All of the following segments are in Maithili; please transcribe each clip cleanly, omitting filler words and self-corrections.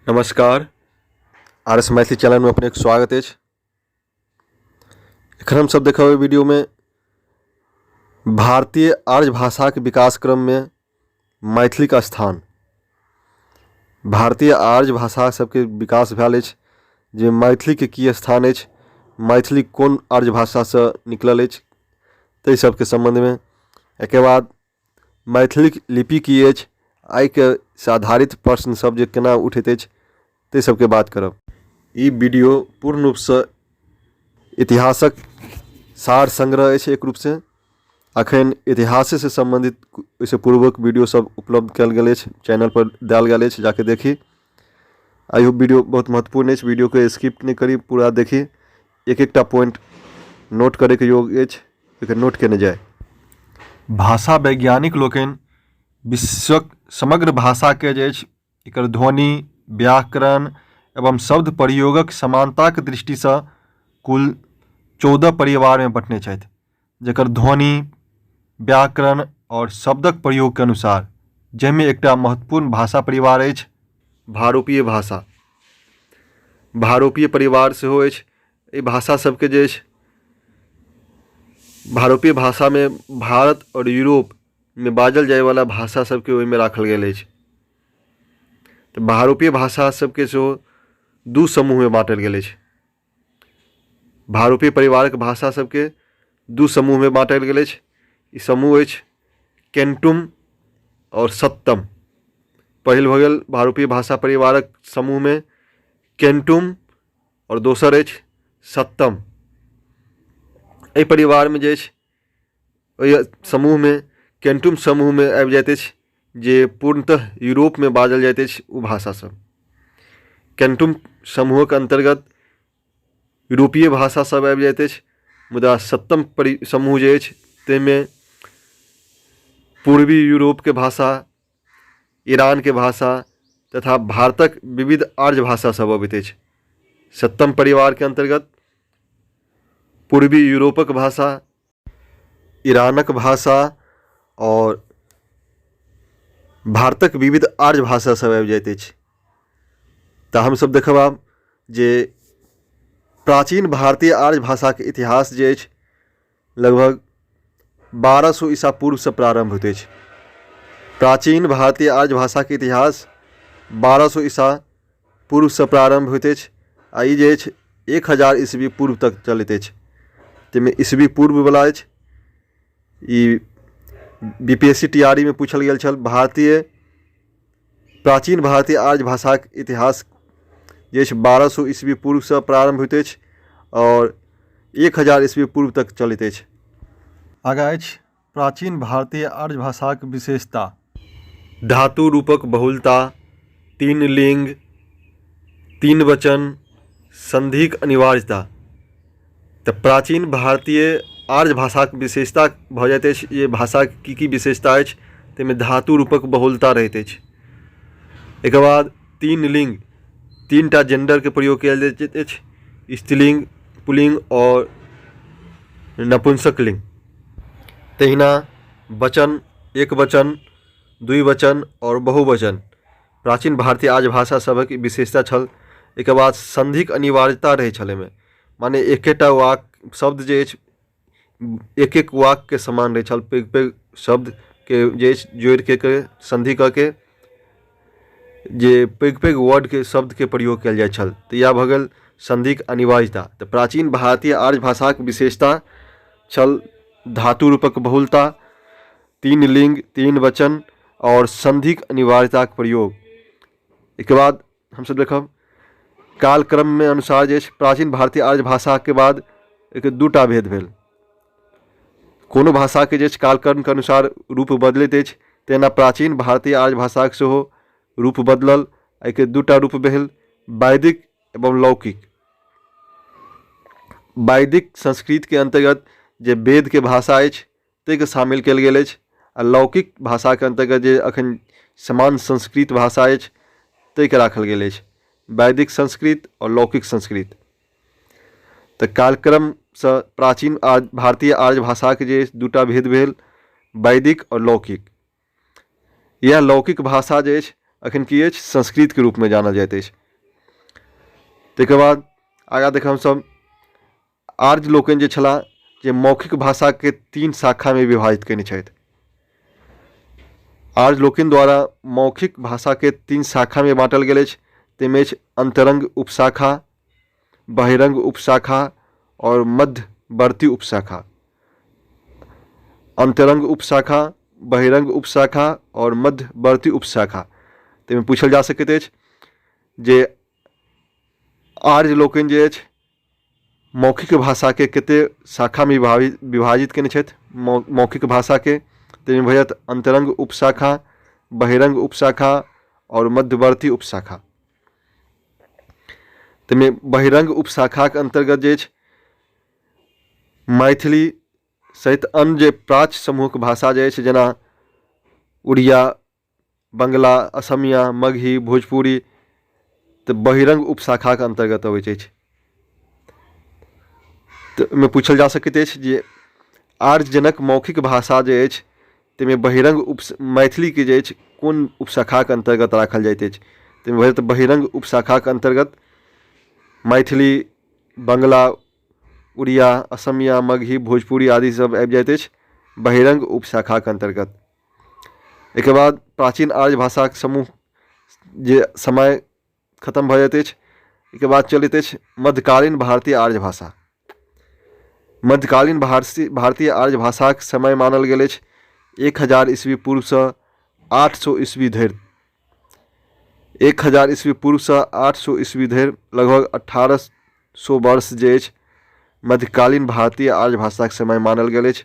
नमस्कार, आर एस मैथिली चैनलमे अपनेके स्वागत अछि। एखन हमसभ देखब एहि वीडियोमे भारतीय आर्य भाषाके विकास क्रममे मैथिलीके स्थान। भारतीय आर्य भाषा सभके विकास भेल अछि जे मैथिलीके की स्थान अछि, मैथिली कोन आर्य भाषासँ निकलल अछि, ताहि सभके सम्बन्धमे। एहिके बाद मैथिलीक लिपि की अछि, एहिके से आधारित प्रश्न सब जे केना उठैत अछि ताहि सबके बात करब। ई वीडियो पूर्ण रूपसँ इतिहासक सार संग्रह अछि। एक रूपसँ अखन इतिहासेसँ सम्बन्धित ओहिसँ पूर्वक वीडियो सब उपलब्ध कयल गेल अछि, चैनलपर देल गेल अछि, जाके देखी। आ इहो वीडियो बहुत महत्वपूर्ण अछि, वीडियोके स्किप नहि करी, पूरा देखी। एक एकटा पॉइंट नोट करैके योग्य अछि, एकर नोट केने जाय। भाषा वैज्ञानिक लोकनि विश्वक समग्र भाषाके जे अछि एकर ध्वनि, व्याकरण एवं शब्द प्रयोगक समानताक दृष्टिसँ कुल 14 परिवारमे बँटने छथि, जकर ध्वनि, व्याकरण आओर शब्दक प्रयोगके अनुसार, जाहिमे एकटा महत्वपूर्ण भाषा परिवार अछि भारोपीय भाषा। भारोपीय परिवार सेहो अछि। एहि भाषा सबके जे अछि भारोपीय भाषामे भारत आओर यूरोपमे बाजल जाइवला भाषा सबके ओहिमे राखल गेल अछि। तऽ भारोपीय भाषा सबके सेहो दू समूहमे बाँटल गेल अछि। भारोपीय परिवारक भाषा सबके दू समूहमे बाँटल गेल अछि। ई समूह अछि केंटुम आओर सप्तम। पहिल भऽ गेल भारोपीय भाषा परिवारक समूहमे केंटुम आओर दोसर अछि सप्तम। एहि परिवारमे जे अछि ओहि समूहमे केंटुम समूहमे आबि जाइत अछि जे पूर्णतः यूरोपमे बाजल जाइत अछि ओ भाषासभ। केंटुम समूहक अन्तर्गत यूरोपीय भाषासभ आबि जाइत अछि, मुदा सप्तम परि समूह जे अछि ताहिमे पूर्वी यूरोपके भाषा, ईरानके भाषा तथा भारतक विविध आर्य भाषासभ अबैत अछि। सप्तम परिवारके अन्तर्गत पूर्वी यूरोपक भाषा, ईरानक भाषा आओर भारतक विविध आर्य भाषासभ आबि जाइत अछि। तऽ हमसभ देखब आब जे प्राचीन भारतीय आर्य भाषाके इतिहास जे अछि लगभग 1200 ईसा पूर्वसँ प्रारम्भ होइत अछि। प्राचीन भारतीय आर्य भाषाके इतिहास 1200 ईसा पूर्वसँ प्रारम्भ होइत अछि आ ई जे अछि 1000 ईस्वी पूर्व तक चलैत अछि। ताहिमे ईस्वी पूर्ववला अछि। ई B P S C T R E मे पूछल गेल छल, भारतीय प्राचीन भारतीय आर्य भाषाक इतिहास जे अछि 1200 ईस्वी पूर्वसँ प्रारम्भ होइत अछि आओर 1000 ईस्वी पूर्व तक चलैत अछि। आगाँ अछि प्राचीन भारतीय आर्य भाषाक विशेषता। धातु रूपक बहुलता, तीन लिंग, तीन वचन, सन्धिक अनिवार्यता। तऽ प्राचीन भारतीय आर्य भाषाक विशेषता भऽ जाइत अछि जे भाषाक की की विशेषता अछि, ताहिमे धातु रूपक बहुलता रहैत अछि। एकर बाद तीन लिंग, तीनटा जेंडरके प्रयोग कयल जाइत अछि, स्त्रीलिंग, पुल्लिंग आओर नपुंसकलिंग। तहिना वचन, एक वचन, द्विवचन आओर बहुवचन प्राचीन भारतीय आर्य भाषा सभक ई विशेषता छल। एकर बाद सन्धिक अनिवार्यता रहै छल एहिमे, माने एकेटा वाक्य शब्द जे अछि एक एक वाक्यके समान रहै छल। पैघ पैघ शब्दके जे अछि जोड़िके के सन्धि कऽ के जे पैघ पैघ वर्डके शब्दके प्रयोग कयल जाइ छल। तऽ इएह भऽ गेल सन्धिक अनिवार्यता। तऽ प्राचीन भारतीय आर्य भाषाक विशेषता छल धातु रूपक बहुलता, तीन लिंग, तीन वचन आओर सन्धिक अनिवार्यताक प्रयोग। एहिके बाद हमसभ देखब कालक्रममे अनुसार जे अछि प्राचीन भारतीय आर्य भाषाके बाद एहिके दूटा भेद भेल। कोनो भाषाके जे अछि कालक्रमके अनुसार रूप बदलैत अछि, तेना प्राचीन भारतीय आर्य भाषाक सेहो रूप बदलल। एहिके दूटा रूप भेल, वैदिक एवं लौकिक। वैदिक संस्कृतके अन्तर्गत जे वेदके भाषा अछि ताहिके शामिल कयल गेल अछि आ लौकिक भाषाके अन्तर्गत जे अखन समान संस्कृत भाषा अछि ताहिके राखल गेल अछि। वैदिक संस्कृत आओर लौकिक संस्कृत। तऽ कालक्रमसँ प्राचीन भारतीय आर्य भाषाके जे दूटा भेद भेल, वैदिक आओर लौकिक। इएह लौकिक भाषा जे अछि एखन की अछि संस्कृतके रूपमे जानल जाइत अछि। ताहिके बाद आगाँ देखब हमसभ आर्य लोकनि जे छलाह जे मौखिक भाषाके 3 शाखामे विभाजित कयने छथि। आर्य लोकनि द्वारा मौखिक भाषाके 3 शाखामे बाँटल गेल अछि, ताहिमे अछि अन्तरङ्ग उपशाखा, बहिरङ्ग उपशाखा आओर मध्यवर्ती उपशाखा। अन्तरङ्ग उपशाखा, बहिरङ्ग उपशाखा आओर मध्यवर्ती उपशाखा। ताहिमे पूछल जा सकैत अछि जे आर्य लोकनि जे अछि मौखिक भाषाके कतेक शाखामे विभाजित कयने छथि मौखिक भाषाके, ताहिमे भऽ जायत अन्तरङ्ग उपशाखा, बहिरङ्ग उपशाखा आओर मध्यवर्ती उपशाखा। ताहिमे बहिरङ्ग उपशाखाके अन्तर्गत जे अछि मैथिली सहित अन्य जे प्राच्य समूहके भाषा जे अछि जेना उड़िया, बंगला, असमिया, मगही, भोजपुरी तऽ बहिरङ्ग उपशाखाके अन्तर्गत अबैत अछि। तऽ ओहिमे पूछल जा सकैत अछि जे आर्यजनक मौखिक भाषा जे अछि ताहिमे बहिरङ्ग उप मैथिलीके जे अछि कोन उपशाखाके अन्तर्गत राखल जाइत अछि, ताहिमे भऽ जायत बहिरङ्ग उपशाखाके अन्तर्गत मैथिली, बंगला, उड़िया, असमिया, मगही, भोजपुरी आदि सब आबि जाइत अछि बहिरङ्ग उपशाखाके अन्तर्गत। एहिके बाद प्राचीन आर्य भाषाके समूह जे समय खतम भऽ जाइत अछि। एहिके बाद चलैत अछि मध्यकालीन भारतीय आर्य भाषा। मध्यकालीन भारतीय आर्य भाषाके समय मानल गेल अछि 1000 ईस्वी पूर्वसँ 800 ईस्वी धरि। 1000 ईस्वी पूर्वसँ 800 ईस्वी धरि लगभग 1800 वर्ष जे अछि मध्यकालीन भारतीय आर्य भाषाके समय मानल गेल अछि।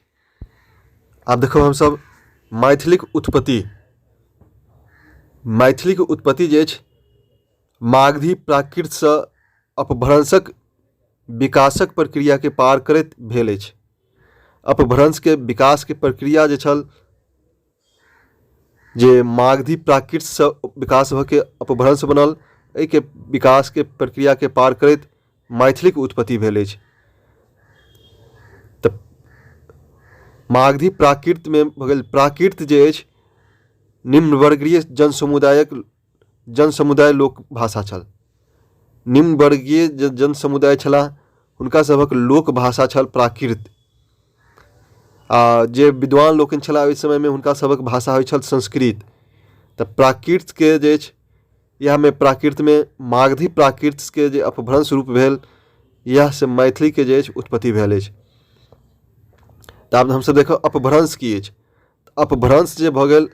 आब देखब हमसभ मैथिलीक उत्पत्ति। मैथिलीक उत्पत्ति जे अछि मागधी प्राकृतसँ अपभ्रंशक विकासक प्रक्रियाके पार करैत भेल अछि। अपभ्रंशके विकासके प्रक्रिया जे छल जे मागधी प्राकृतसँ विकास भऽ के अपभ्रंश बनल, एहिके विकासके प्रक्रियाके पार करैत मैथिलीक उत्पत्ति भेल अछि। तऽ मागधी प्राकृतमे भऽ गेल प्राकृत जे अछि निम्नवर्गीय जनसमुदायक जनसमुदाय लोक भाषा छल। निम्नवर्गीय जे जनसमुदाय छलाह हुनका सभक लोक भाषा छल प्राकृत, आ जे विद्वान लोकनि छलाह ओहि समयमे हुनका सभक भाषा होइ छल संस्कृत। तऽ प्राकृतके जे अछि इएहमे प्राकृतमे मागधी प्राकृतके जे अपभ्रंश रूप भेल इएहसँ मैथिलीके जे अछि उत्पत्ति भेल अछि। तऽ आब हमसभ देखब अपभ्रंश की अछि। अपभ्रंश जे भऽ गेल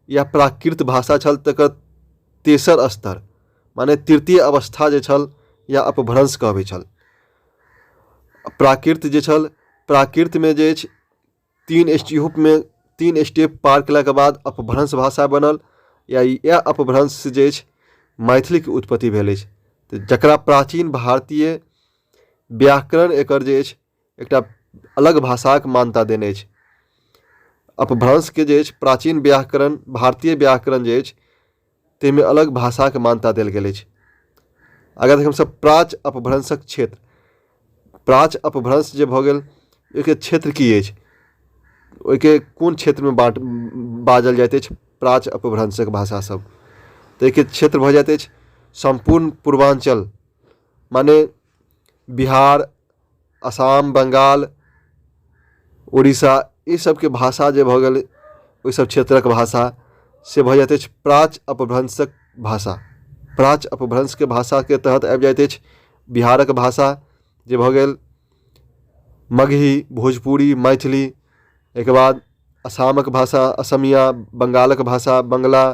या प्राकृत भाषा छल तकर तेसर स्तर माने तृतीय अवस्था जे छल या अपभ्रंश कहबै छल। प्राकृत जे छल प्राकृतमे जे अछि 3 स्टेपमे 3 स्टेप पार केलाके बाद अपभ्रंश भाषा बनल या इएह अपभ्रंश जे अछि मैथिलीके उत्पत्ति भेल अछि। तऽ जकरा प्राचीन भारतीय व्याकरण एकर जे अछि एकटा अलग भाषाके मान्यता देने अछि। अपभ्रंशके जे अछि प्राचीन व्याकरण भारतीय व्याकरण जे अछि ताहिमे अलग भाषाके मान्यता देल गेल अछि। अगर हमसभ प्राच्य अपभ्रंशक क्षेत्र, प्राच्य अपभ्रंश जे भऽ गेल ओहिके क्षेत्र की अछि, ओहिके कोन क्षेत्रमे बाजल जाइत अछि प्राच्य अपभ्रंशक भाषासभ, तऽ एहिके क्षेत्र भऽ जाइत अछि सम्पूर्ण पूर्वाञ्चल माने बिहार, असम, बङ्गाल, उड़ीसा ई सबके भाषा जे भऽ गेल ओहि सब क्षेत्रक भाषा से भऽ जाइत अछि प्राच्य अपभ्रंशक भाषा। प्राच्य अपभ्रंशके भाषाके तहत आबि जाइत अछि बिहारक भाषा जे भऽ गेल मगही, भोजपुरी, मैथिली। एहिके बाद आसामक भाषा असमिया, बङ्गालक भाषा बङ्गला,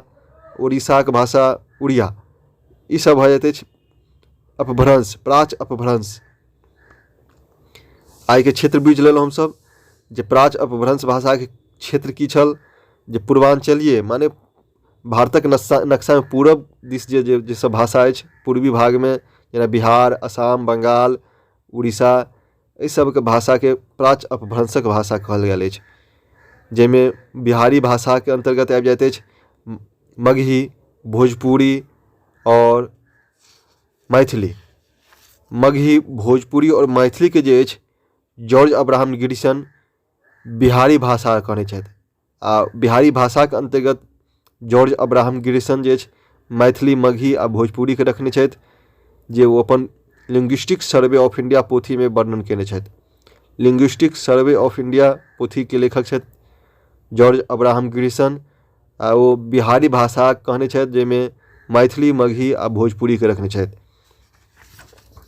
उड़ीसाके भाषा उड़िया, ई सब भऽ जाइत अछि अपभ्रंश, प्राच्य अपभ्रंश। आइके क्षेत्र बुझि लेलहुँ हमसभ जे प्राच्य अपभ्रंश भाषाके क्षेत्र की छल, जे पूर्वाञ्चलीय माने भारतक नक्शामे पूरब दिस जे जे जे सब भाषा अछि पूर्वी भागमे जेना बिहार, असम, बङ्गाल, उड़ीसा, एहि सबके भाषाके प्राच्य अपभ्रंशक भाषा कहल गेल अछि, जाहिमे बिहारी भाषाके अन्तर्गत आबि जाइत अछि मगही, भोजपुरी आओर मैथिली। मगही, भोजपुरी आओर मैथिलीके जे अछि जॉर्ज अब्राहम ग्रियर्सन बिहारी भाषा कहने छथि, आ बिहारी भाषाके अन्तर्गत जॉर्ज अब्राहम ग्रियर्सन जे अछि मैथिली, मगही आ भोजपुरीके रखने छथि, जे ओ अपन लिंग्विस्टिक सर्वे ऑफ इंडिया पोथीमे वर्णन कयने छथि। लिंग्विस्टिक सर्वे ऑफ इंडिया पोथीके लेखक छथि जॉर्ज अब्राहम ग्रियर्सन, आ ओ बिहारी भाषा कहने छथि जाहिमे मैथिली, मगही आ भोजपुरीके रखने छथि।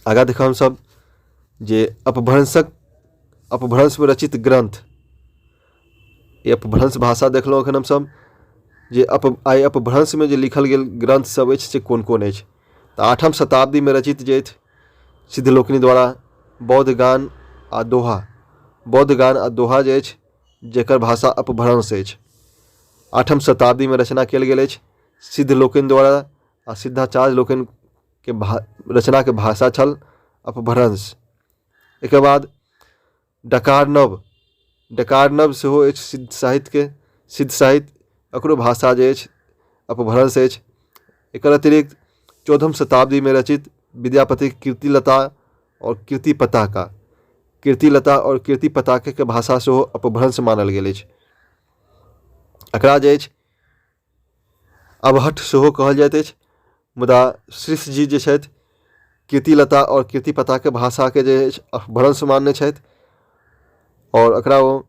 आगाँ देखब हमसभ जे अपभ्रंशमे रचित ग्रन्थ, ई अपभ्रंश भाषा देखलहुँ एखन हमसभ जे आइ अपभ्रंशमे जे लिखल गेल ग्रन्थसभ अछि से कोन कोन अछि। तऽ 8म शताब्दीमे रचित जे अछि सिद्ध लोकनि द्वारा बौद्ध गान आ दोहा, बौद्ध गान आ दोहा जे अछि जकर भाषा अपभ्रंश अछि, 8म शताब्दीमे रचना कयल गेल अछि सिद्ध लोकनि द्वारा आ सिद्धाचार्य लोकनिके रचनाके भाषा छल अपभ्रंश। एकर बाद डकारनव, डकारनव सेहो अछि सिद्ध साहित्यके, सिद्ध साहित्य एकरो भाषा जे अछि अपभ्रंश अछि। एकर अतिरिक्त 14म शताब्दीमे रचित विद्यापतिक कीर्तिलता आओर कीर्ति पताका, कीर्तिलता आओर कीर्ति पताकाके भाषा सेहो अपभ्रंश मानल गेल अछि। एकरा जे अछि अवहट्ठ सेहो कहल जाइत अछि, मुदा श्रीशजी जे छथि कीर्तिलता आओर कीर्ति पताके भाषाके जे अछि अपभ्रंश मानने छथि आओर एकरा ओ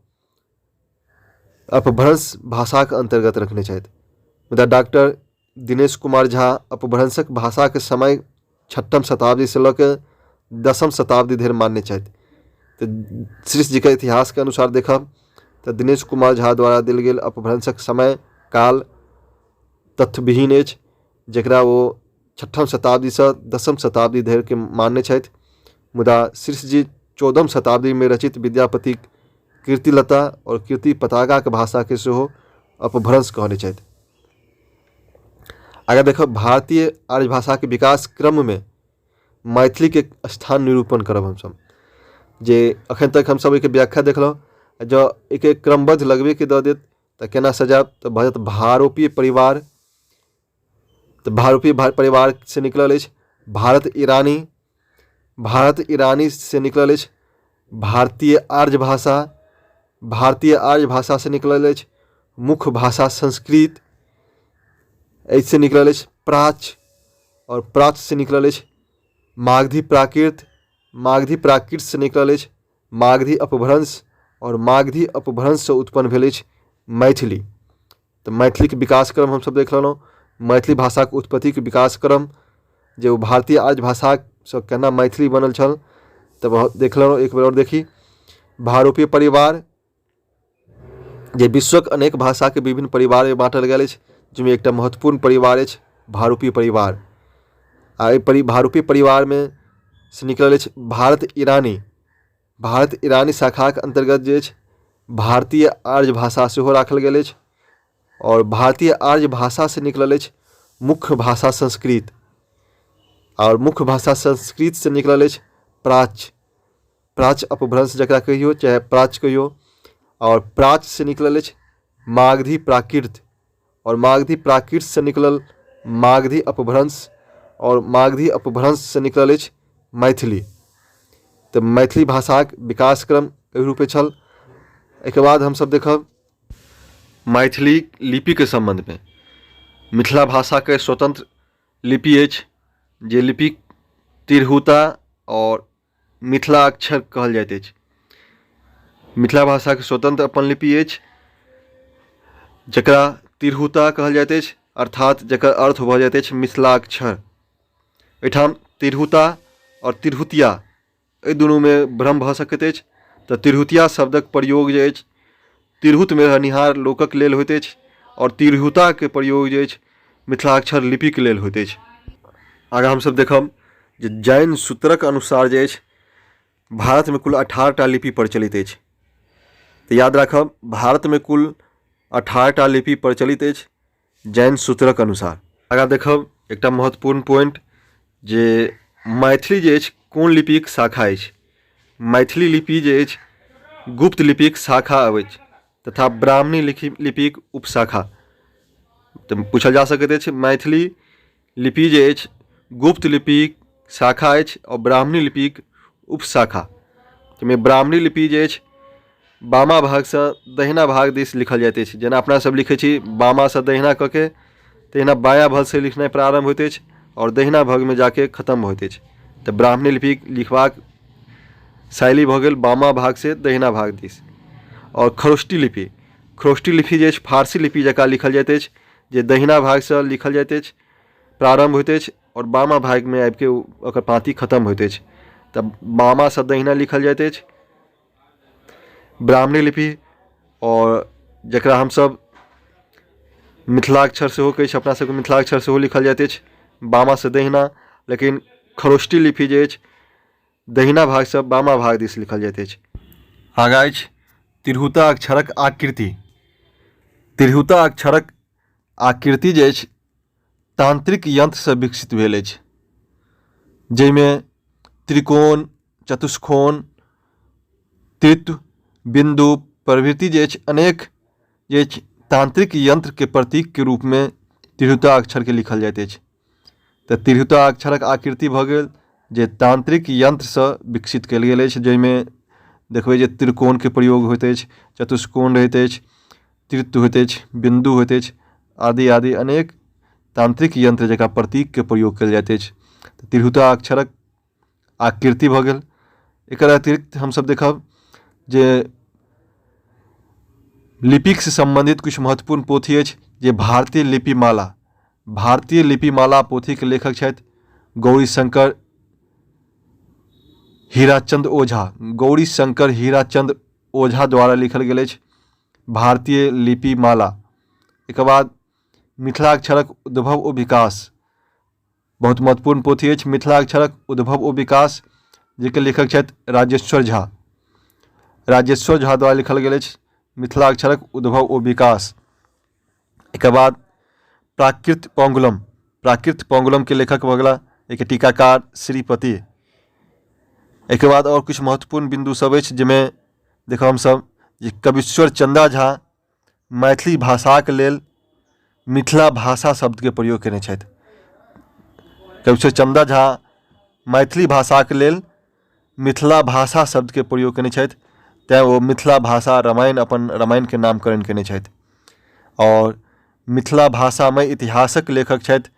अपभ्रंश भाषाके अन्तर्गत रखने छथि। मुदा डॉक्टर दिनेश कुमार झा अपभ्रंशक भाषाके समय 6म शताब्दीसँ लऽ कऽ 10म शताब्दी धरि मानने छथि। तऽ श्रीशजीके इतिहासके अनुसार देखब तऽ दिनेश कुमार झा द्वारा देल गेल अपभ्रंशक समय काल तथ्यविहीन अछि, जकरा ओ 6म शताब्दीसँ 10म शताब्दी धरिके मानने छथि। मुदा श्रीशजी 14म शताब्दीमे रचित विद्यापतिक कीर्तिलता आओर कीर्ति पताकाके भाषाके सेहो अपभ्रंश कहने छथि। आगाँ देखब भारतीय आर्य भाषाके विकास क्रममे मैथिलीके स्थान निरूपण करब हमसभ, जे एखन तक हमसभ एहिके व्याख्या देखलहुँ। जँ एहिके क्रमबद्ध लगबैके दऽ देत तऽ केना सजायब, तऽ भऽ जायत भारोपीय परिवार, तऽ भारोपीय परिवारसँ निकलल अछि भारत ईरानी, भारत ईरानीसँ निकलल अछि भारतीय आर्य भाषा, भारतीय आर्य भाषासँ निकलल अछि मुख्य भाषा संस्कृत, एहिसँ निकलल अछि प्राच्य, आओर प्राच्यसँ निकलल अछि मागधी प्राकृत, मागधी प्राकृतसँ निकलल अछि मागधी अपभ्रंश, आओर मागधी अपभ्रंशसँ उत्पन्न भेल अछि मैथिली। तऽ मैथिलीके विकास क्रम हमसभ देख लेलहुँ, मैथिली भाषाके उत्पत्तिके विकास क्रम जे ओ भारतीय आर्य भाषासँ केना मैथिली बनल छल तऽ देख लेलहुँ। एक बेर आओर देखी, भारोपीय परिवार जे विश्वक अनेक भाषाके विभिन्न परिवारमे बाँटल गेल अछि, जाहिमे एकटा महत्वपूर्ण परिवार अछि भारोपीय परिवार। आ एहि भारोपीय परिवारमे से निकलल अछि भारत ईरानी, भारत ईरानी शाखाके अन्तर्गत जे अछि भारतीय आर्य भाषा सेहो राखल गेल अछि, आओर भारतीय आर्य भाषासँ निकलल अछि मुख्य भाषा संस्कृत, आओर मुख्य भाषा संस्कृतसँ निकलल अछि प्राच्य, प्राच्य अपभ्रंश जकरा कहियौ चाहे प्राच्य कहियौ, आओर प्राच्यसँ निकलल अछि मागधी प्राकृत, आओर मागधी प्राकृतसँ निकलल मागधी अपभ्रंश, आओर मागधी अपभ्रंशसँ निकलल अछि मैथिली। तऽ मैथिली भाषाक विकास क्रम एहि रूपे छल। एहिके बाद हमसभ देखब मैथिली लिपिके सम्बन्धमे। मिथिला भाषाके स्वतन्त्र लिपि अछि, जे लिपि तिरहुता आओर मिथिला अक्षर कहल जाइत अछि। मिथिला भाषाके स्वतन्त्र अपन लिपि अछि, जकरा तिरहुता कहल जाइत अछि, अर्थात जकर अर्थ भऽ जाइत अछि मिथिलाक्षर। एहिठाम तिरहुता आओर तिरहुतिया एहि दुनूमे भ्रम भऽ सकैत अछि। तऽ तिरहुतिया शब्दक प्रयोग जे अछि तिरहुतमे रहनिहार लोकक लेल होइत अछि, आओर तिरहुताके प्रयोग जे अछि मिथिलाक्षर लिपिके लेल होइत अछि। आगाँ हमसभ देखब जे जैन सूत्रक अनुसार जे अछि भारतमे कुल 18टा लिपि प्रचलित अछि। तऽ याद राखब भारतमे कुल 18टा लिपि प्रचलित अछि जैन सूत्रक अनुसार। आगाँ देखब एकटा महत्वपूर्ण पॉइंट जे मैथिली जे अछि कोन लिपिक शाखा अछि। मैथिली लिपि जे अछि गुप्त लिपिक शाखा अछि तथा ब्राह्मणी लिपिक उपशाखा। तऽ पूछल जा सकैत अछि मैथिली लिपि जे अछि गुप्त लिपिक शाखा अछि आओर ब्राह्मणी लिपिक उपशाखा। ताहिमे ब्राह्मणी लिपि जे अछि बामा भागसँ दहिना भाग दिस लिखल जाइत अछि, जेना अपना सब लिखै छी बामासँ दहिना कऽ के, तहिना बायाँ भागसँ लिखनाइ प्रारम्भ होइत अछि आओर दहिना भागमे जाके खतम होइत अछि। तऽ ब्राह्मणी लिपि लिखबाक शैली भऽ गेल बामा भागसँ दहिना भाग दिस। आओर खरोष्टी लिपि, खरोष्टी लिपि जे अछि फारसी लिपि जकाँ लिखल जाइत अछि, जे दहिना भागसँ लिखल जाइत अछि, प्रारम्भ होइत अछि आओर बामा भागमे आबिके ओकर पाँति खतम होइत अछि। तऽ बामासँ दहिना लिखल जाइत अछि ब्राह्मणी लिपि, आओर जकरा हमसभ मिथिलाक्षर सेहो कहै छी, अपना सभके मिथिलाक्षर सेहो लिखल जाइत अछि बामासँ दहिना, लेकिन खरोष्टी लिपि जे अछि दहिना भागसँ बामा भाग दिस लिखल जाइत अछि। आगाँ अछि तिरहुता अक्षरक आकृति। तिरहुता अक्षरक आकृति जे अछि तान्त्रिक यन्त्रसँ विकसित भेल अछि, जाहिमे त्रिकोण, चतुष्कोण, त्रित्व, बिन्दु प्रभृति जे अछि अनेक जे अछि तान्त्रिक यन्त्रके प्रतीकके रूपमे तिरहुता अक्षरके लिखल जाइत अछि। तऽ तिरहुता अक्षरक आकृति भऽ गेल जे तान्त्रिक यन्त्रसँ विकसित कयल गेल अछि, जाहिमे देखबै जे त्रिकोणके प्रयोग होइत अछि, चतुष्कोण रहैत अछि, त्रित्व होइत अछि, बिन्दु होइत अछि, आदि आदि अनेक तान्त्रिक यन्त्र जकाँ प्रतीकके प्रयोग कयल जाइत अछि। तऽ तिरहुता अक्षरक आकृति भऽ गेल। एकर अतिरिक्त हमसभ देखब जे लिपिकसँ सम्बन्धित किछु महत्वपूर्ण पोथी अछि, जे भारतीय लिपिमाला, भारतीय लिपिमाला पोथीके लेखक छथि गौरीशंकर हीराचंद ओझा। गौरीशंकर हीराचंद ओझा द्वारा लिखल गेल अछि भारतीय लिपिमाला। एकर बाद मिथिलाक्षरक उद्भव ओ विकास, बहुत महत्वपूर्ण पोथी अछि मिथिलाक्षरक उद्भव ओ विकास, जाहिके लेखक छथि राजेश्वर झा। राजेश्वर झा द्वारा लिखल गेल अछि मिथिलाक्षरक उद्भव ओ विकास। एकर बाद प्राकृत पौंगुलम, प्राकृत पौंगुलमके लेखक भऽ गेला एहिके टीकाकार श्रीपति। एहिके बाद आओर किछु महत्वपूर्ण बिन्दु सब अछि, जाहिमे देखब हमसब जे कवीश्वर चन्दा झा मैथिली भाषाके लेल मिथिला भाषा शब्दके प्रयोग कयने छथि। कवीश्वर चन्दा झा मैथिली भाषाके लेल मिथिला भाषा शब्दके प्रयोग कयने छथि, तैँ ओ मिथिला भाषा रामायण अपन रामायणके नामकरण कयने छथि। आओर मिथिला भाषामे इतिहासक लेखक छथि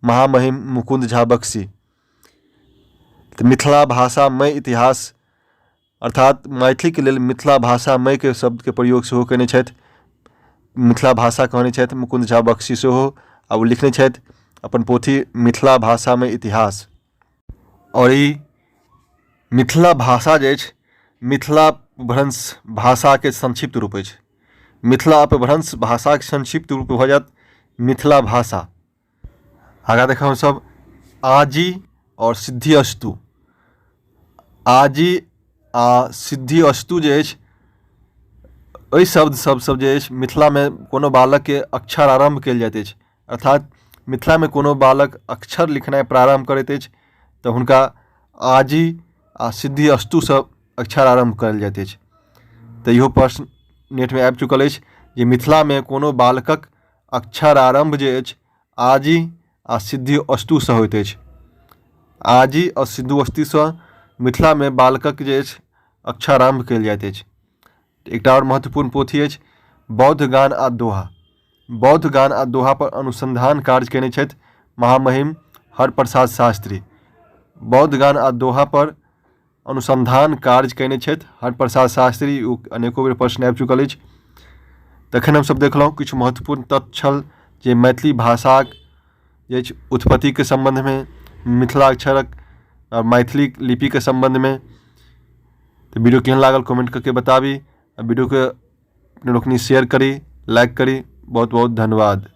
महामहिम मुकुन्द झा बक्सी। तऽ मिथिला भाषामे इतिहास अर्थात मैथिलीके लेल मिथिला भाषामयके शब्दके प्रयोग सेहो कयने छथि, मिथिला भाषा कहने छथि मुकुन्द झा बक्सी सेहो, आ ओ लिखने छथि अपन पोथी मिथिला भाषामे इतिहास। आओर ई मिथिला भाषा जे अछि मिथिला भ्रंश भाषाके संक्षिप्त रूप अछि। मिथिला अपभ्रंश भाषाके संक्षिप्त रूप भऽ जायत मिथिला भाषा। आगाँ देखब हमसभ आजी आओर सिद्धि अस्तु। आजी आ सिद्धि अस्तु जे अछि एहि शब्द सभसँ जे अछि मिथिलामे कोनो बालकके अक्षर आरम्भ कयल जाइत अछि, अर्थात मिथिलामे कोनो बालक अक्षर लिखनाइ प्रारम्भ करैत अछि तऽ हुनका आजी आ सिद्धि अस्तुसँ अक्षर आरम्भ कयल जाइत अछि। तऽ इहो प्रश्न नेटमे आबि चुकल अछि जे मिथिलामे कोनो बालकक अक्षर आरम्भ जे अछि आजी आ सिद्धि अस्तुसँ होइत अछि। आजी आ सिद्धि अस्तुसँ मिथिलामे बालकक जे अछि अक्षरारम्भ कयल जाइत अछि। एकटा आओर महत्वपूर्ण पोथी अछि बौद्ध गान आ दोहा। बौद्ध गान आ दोहा पर अनुसन्धान कार्य कयने छथि महामहिम हरप्रसाद शास्त्री। बौद्ध गान आ दोहा पर अनुसन्धान कार्य कयने छथि हरप्रसाद शास्त्री, ओ अनेको बेर प्रश्न आबि चुकल अछि। तखन हमसभ देखलहुँ किछु महत्वपूर्ण तथ्य छल जे मैथिली भाषाक जे अछि उत्पत्तिके सम्बन्धमे, मिथिलाक्षरक आ मैथिली लिपिके सम्बन्धमे। तऽ वीडियो केहन लागल कमेंट कऽ के बताबी आ वीडियोके अपने लोकनि शेयर करी, लाइक करी। बहुत बहुत धन्यवाद।